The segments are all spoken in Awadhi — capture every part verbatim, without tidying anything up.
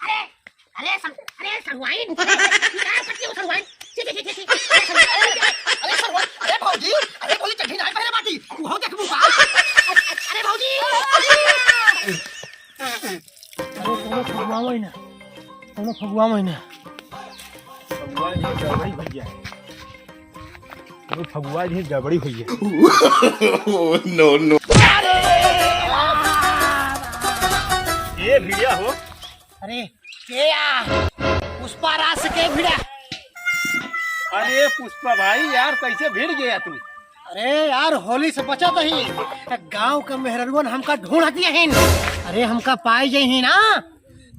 अरे, अरे सर, अरे सड़ुआइन, अरे, ई का करती हो सड़ुआइन? छी, छी, छी, छी, छी। अरे सड़ुआइन, अरे, अरे सड़ुआइन, अरे भौजी, अरे भौजी चड्ढी नाहीं पहिरे बाटी, उहो देखबू का? अरे भौजी। अरे कोनो फगुआ महीना, कोनो फगुआ महीना। फगुआ जी गड़बड़ी भैया। अरे फगुआ जी गड़बड़ी भैया। Oh, no, no। ए भिड़िया हो। अरे के आ? पुष्पा राज से के भिड़ा? अरे पुष्पा भाई यार, कैसे भिड़ गया तू? अरे यार, होली से बचत ही। गाँव के मेहररुअन हमका ढूंढत यहीन। अरे हमका पाई जइही ना,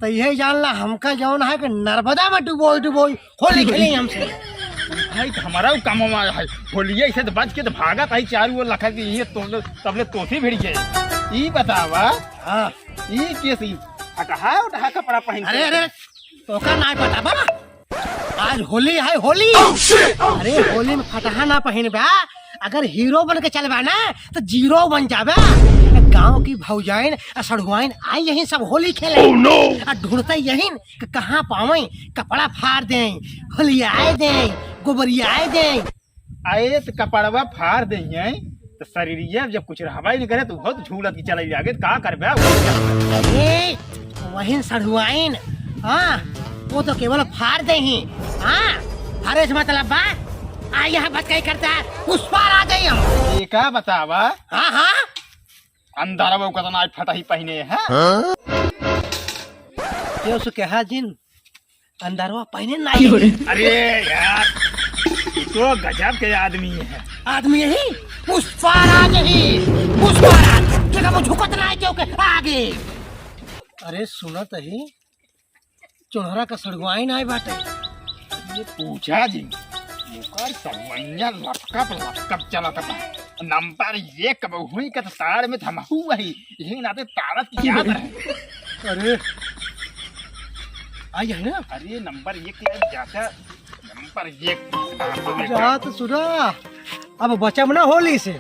तो यही जान ला, हमका जौन है कि नर्मदा में डुबोई डुबोई होली खेली हमसे। भाई, तो हमारा उ कमवा है, होलिया इसे तो बच के तो भागत है चारू ओर लखा के, ये तो, तबले तोसी भिड़ गए। ई बतावा, हाँ। ई केस ई फटहा उटहा कपड़ा पहन के अरे, अरे, तोका नाहीं पता बा? आज होली है, होली। Oh, shit! अरे, होली में फटहा ना पहिनबा, अगर हीरो बन के चलबा ना, तो जीरो बन जाबा। गाँव की भौजाइन आ सड़ुआइन आई यहीं सब होली खेले। Oh, no! आ ढूंढते यहीं कि कहाँ पावे, कपड़ा फाड़ दें, होलियाए दें, गोबरियाए दें। अरे त कपड़वा फाड़ देइहैं, त शरीरिया जब कुछ रहबा ही नहीं करे, त बहुत झूलत की चलई लागे, त का करबे? अरे, वहीं सड़ुआइन, हाँ, वो तो केवल फाड़ देही, हाँ, फाड़े से मतलब बा, आ यहाँ बतकही करता है, उस पार आ गई हम। ये का बतावा? हाँ, हाँ। अंदर वो कतना फटही पहिने है। हाँ? क्यों सु कहा जिन? अंदरवा पहिने नाहीं। अरे यार, ये तो गजब के आदमी है। आदमी यही? पुष्पा राज ही, पुष्पा राज। देखा वो झुकत नाहीं क्यों के आगे। अरे सुनत ही, चोन्हरा का सड़ुआइन आए बाटे। ये पूछा जी, ओकर सड़ुआइया लपकप लपकप चलत बा। नंबर एक बहुई के तो ताड़ में थमहू वही, यही नाते ताड़त की याद रहे। अरे, आई है ना? अरे, नंबर एक के जाता, नंबर एक। जात सुना, अब बचब ना होली से,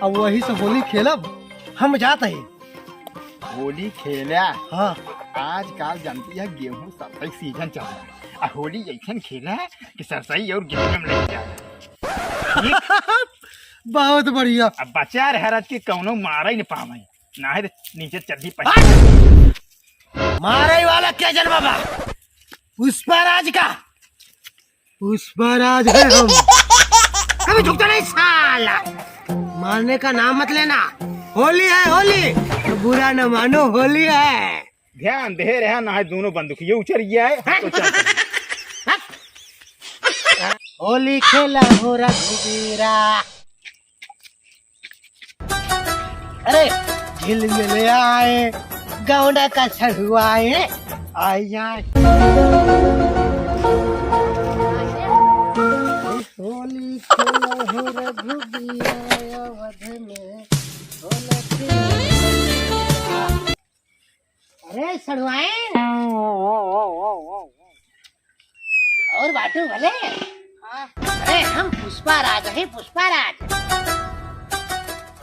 अब वही से होली खेलब, हम जात ही। होली खेला। हाँ। आजकल जानती है, गेहूं सरसई सीजन चल रहा है, आ होली ऐसन खेला कि सरसई और गेहूं में लग जाए। बहुत बढ़िया। अब बचा रहा राज के कौनो मारे न पावे, ना है नीचे चड्ढी पहन। हट! मारे वाला क्या जन्मा बा? पुष्पा राज का पुष्पा राज है हम। कभी झुकता नहीं साला। मारने का नाम मत लेना। होली है होली। बुरा न मानो, होली है। ध्यान दे रहा ना है, दोनों बंदूक ये उचर गया है। तो चल। होली खेला हो रघुबीरा। अरे, झिलमिल आए, गौंडा का सड़ुआए, आए, आए। होली खेला हो रघुबीरा अवध में, होली खेला। अरे सड़ुआइन। और बाटू भले? हाँ। अरे हम पुष्पा राज है, पुष्पा राज।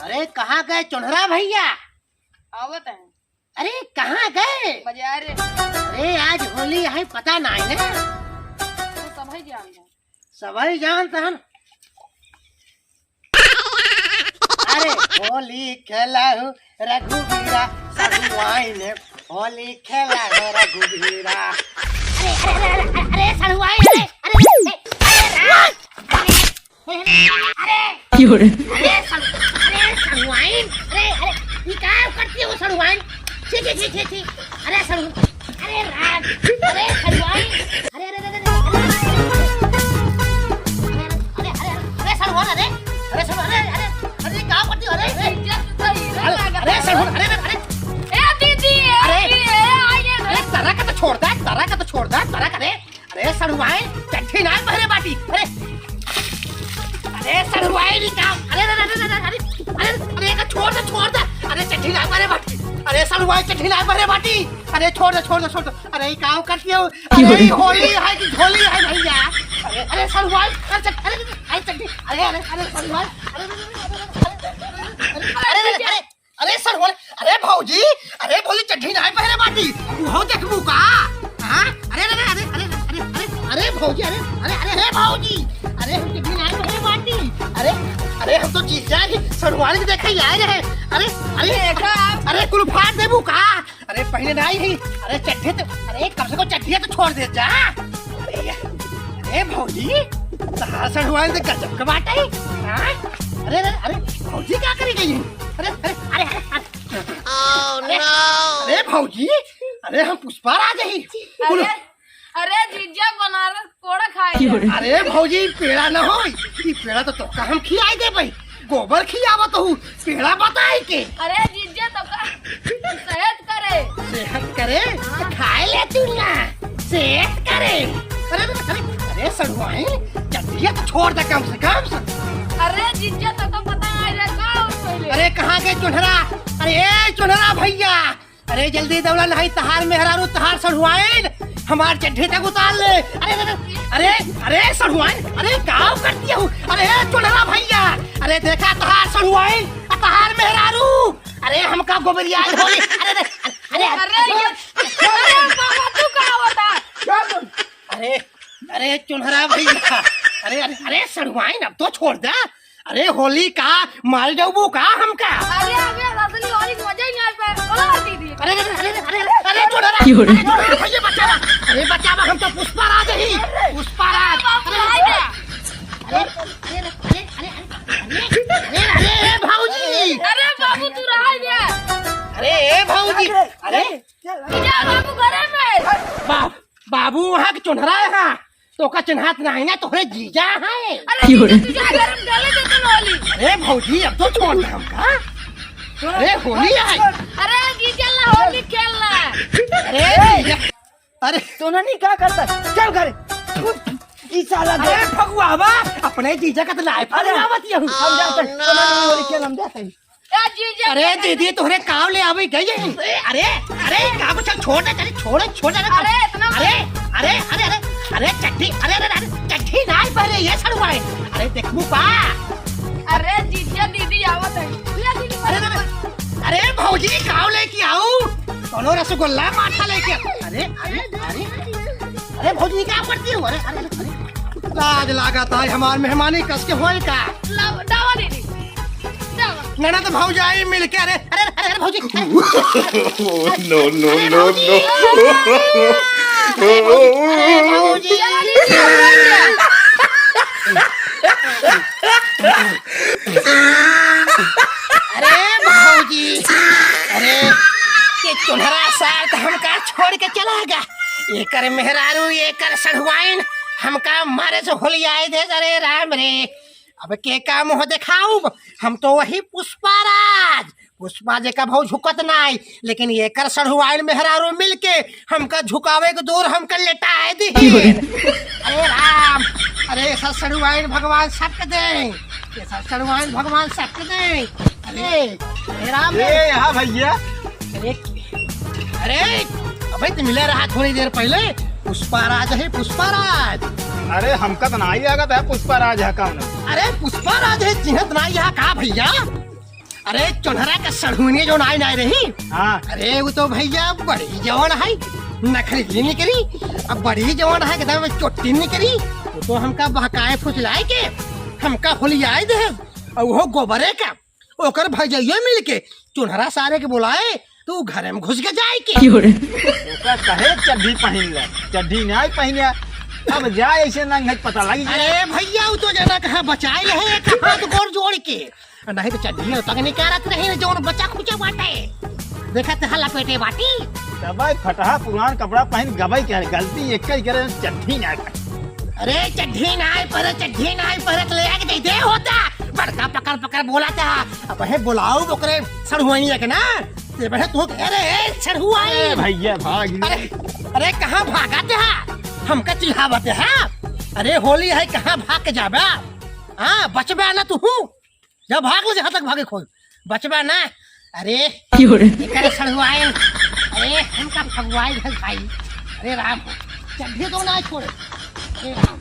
अरे कहाँ गए चोन्हरा भैया? आवत हैं। अरे कहाँ गए? बाजार। अरे आज होली है, पता नाहीं ना। तो सबही जानत हैं। सबही जानत हैं। अरे होली खेला हो रघुबीरा, सड़ुआइन होली खेला हो रघुबीरा। अरे, अरे, अरे, अरे, अरे, सड़ुआइन, अरे, अरे, अरे, अरे, राम, अरे, अरे, अरे, अरे, सड़ु-, अरे, सड़ुआइन, अरे, अरे, ये क्या करती हो सड़ुआइन? छी, छी, छी, छी, छी। अरे, सड़ु-, अरे राम, अरे सड़ुआइन, अरे, अरे, अरे, अरे, अरे, अरे, अरे, सड़ुआइन, अरे, अरे, सड़ुआइन, अरे, अरे, अरे, क्या करती हो, अरे, अरे, अरे, सड़ुआइन, अरे, अरे, अरे, ए दीदी, ए अरे, दीदी, ए, आइए ना। अरे, तरह का तो छोड़ दे, तरह का तो छोड़ दे, तरह का रे। अरे सड़ुआइन, चड्ढी नाहीं पहिरे बाटी। अरे, अरे सड़ुआइन, ये का? अरे, अरे, अरे, एका छोड़ दे, छोड़ दे। अरे चड्ढी नाहीं पहिरे बाटी। अरे सड़ुआइन, चड्ढी नाहीं पहिरे बाटी। अरे छोड़ दे, छोड़ दे, छोड़ दे। अरे ये का करती हो? अरे ये होली है कि झोली है भैया? अरे, अरे सड़ुआइन, अरे चड्ढी, अरे, अरे चड्ढी, अरे, अरे, अरे सड़ुआइन, अरे, अरे, अरे, अरे, अरे, अरे, अरे, अरे, अरे सड़ुआइन, अरे भौजी, अरे भौजी चड्ढी नाहीं पहिरे बाटी, उहो देखबू का? भौजी, अरे, अरे, अरे, हे भौजी, अरे, हम कितनी नाई में बाटी, अरे, अरे, हम तो जीजा ही सड़वारी के देखे ही आए रहे, अरे, अरे, देखा आप। अरे, कुल फाड़ देबू का? अरे, पहले नाई ही, अरे, चड्ढे तो, अरे, कम से कम चड्ढिया तो छोड़ दे जा। अरे, अरे, भौजी, तहार सड़वारी तो गजब के बाटे, हाँ? अरे, अरे, अरे, भौजी क्या करी गई है? अरे, अरे, अरे, अरे, अरे, अरे, भौजी, अरे, हम पुष्पा राज ही। अरे, अरे जीजा, बनारस कोड़ा खाए। अरे भौजी, पेड़ा न होई, ई पेड़ा तो तोका हम खियाई देबे। गोबर खियावत हूँ, पेड़ा बताई के। अरे जीजा, तोका सेहत करे। सेहत करे? तो खाए ले तू ना, सेहत करे। अरे, अरे, अरे, सड़ुआइन, चड्ढिया तो छोड़ दे कम से कम। अरे जीजा, तोका पता नहीं रहे का और पहले। अरे कहाँ गए चुनहरा? अरे ए चुनहरा भैया, अरे जल्दी दौड़ा, नहीं तहार मेहरारू तहार सड़ुआइन हमार चड्ढी तक उतार ले। अरे, अरे, अरे, अरे, अरे सड़ुआइन, अरे का करती हो? अरे चुनहरा भैया, अरे देखा तहार सड़ुआइन, आ तहार मेहरारू, अरे हमका गोबरिया होली। अरे, अरे, अरे, अरे, अरे, ये, अरे बाबा, तू का होता? अरे, अरे चुनहरा भैया, अरे, अरे, अरे सड़ुआइन, अब तो छोड़ दे। अरे होली का मार जाबू का हमका? अरे, अबे, असली होली के मजा ही नहीं आ पाए। बोला दीदी। अरे, अरे, अरे, अरे, अरे, अरे, छोड़, अरे, क्यों रे? अरे, छोड़, भैया, बचावा। अरे, बचावा, हम तो पुष्पा राज ही। पुष्पा राज। बाबू, अरे, भाई जा। अरे, अरे, अरे, भौजी। अरे, बाबू, तू रहा जा। अरे, ए, भौजी। अरे। जा, बाबू, घरे में। बाप। बाबू वहाँ के चुनहरा है, हाँ। तोका चिन्हात नाही ना, तोहरे जीजा है। अरे क्यों रे? जीजा, तुझे अगर हम गले देते होली। अरे भौजी, अब तो छोड़ दे हमका। अरे होली है। अरे जीजा ला होली खेलना। अरे जीजा। अरे तू ना नहीं क्या करता, चल घरे। ई साला अरे भगवावा, अपने जीजा का तो लाइफ अरे बनावत यहू। हम जाते हैं, हम होली खेल, हम जाते हैं। ए, जीजा, अरे दीदी, तोहरे काव ले आवे गई है। अरे, अरे, का कुछ छोड़ दे, अरे, छोड़, छोड़ दे, अरे, इतना अरे, अरे, अरे, अरे, अरे, चड्ढी, अरे, अरे, अरे, चड्ढी नाई पहरे, ये सड़ुआ है। अरे, देखबू का? अरे, जीजा, दीदी आवत है। ले, दीदी, अरे, अरे, अरे, भौजी, काव लेके आऊ? कोनो रसगुल्ला माठा लेके आ। अरे, अरे, अरे, अरे, भौजी, क्या करती हो? अरे, अरे, अरे, लाज लागत है, हमार मेहमानी कस के होए का? लाओ, डावा दीदी। ननद भौजाई मिलके, अरे, अरे, अरे, अरे, भौजी। No, no, अरे, no, भौजी। No। अरे, भौजी। अरे, भौजी। अरे, भौजी। अरे, ये चुनहरा सार तो हमका छोड़ के चला गया। एकर मेहरारू, एकर सढ़ुआइन, हमका मारे से होलियाए दे। अरे, राम रे। अब के का मुँह देखाउब? हम तो वही पुष्पा राज, पुष्पा जेका भाव झुकत नाई, लेकिन एकर सढ़ुआइन मेहरारू मिलके हमका झुकावे के दूर हमका लेटाए दी। अरे राम, अरे सढ़ुआइन भगवान सबके दे, ये सढ़ुआइन भगवान सबके दे। अरे, अरे राम रे। ए, हाँ भैया। अरे, अरे, अबे तो मिले रहा थोड़ी देर पहले, पुष्पा राज है, पुष्पा राज। अरे, हमका तो नाई लागत है पुष्पा राज है कौन। अरे, पुष्पा राज है, चिन्हत नाई है का भैया? अरे, चोन्हरा का सढ़ुइने जो नाई नाई रही। हाँ। अरे, वो तो भैया बड़ी जवान है, नखरी निकरी। अब बड़ी जवान है, एकदम चोटी निकरी। वो तो हमका बहकाए फुसलाए के, हमका होलियाए दे। अब वो गोबरे का ओकर भैजइया मिल के चुनहरा सारे के बोलाए, तू घरे में घुस के जाए के। क्यों रे? ओका कहे चड्ढी पहिन ले, चड्ढी नाई पहिने। अब जाए ऐसे नंग है, पता लगी जाए। अरे भैया, उ तो जना कहाँ बचाए ले है, एक हाथ गोड़ जोड़ के। नहीं तो चड्ढी तक निकारत रही, जौन बचा खुचा बाटे। देखत हला पेटे बाटी। तबे फटहा पुरान कपड़ा पहिन गबई के गलती एक ही करे, चड्ढी ना पहिन। अरे चड्ढी नाई पहरे, चड्ढी नाई पहरे, तो ले आके दे दे होता। बड़का पकड़ पकड़ बोला था। अब है बुलाओ ओकरे सढ़ुआइया के ना। ये बहे तू, अरे ए सढ़ुआइन। अरे भैया भाग ले। अरे, अरे कहाँ भागत हा? हमका चिल्हावत हा? अरे होली है, कहाँ भाग के जाबा? हाँ, बचबा ना तू। जा भाग ले, जहाँ तक भागे खोल, बचबा ना। अरे, क्यों रे? एकर सढ़ुआइन। अरे, हमका फगुआई है भाई। अरे राम, चड्ढी तो ना छोड़े। अरे राम,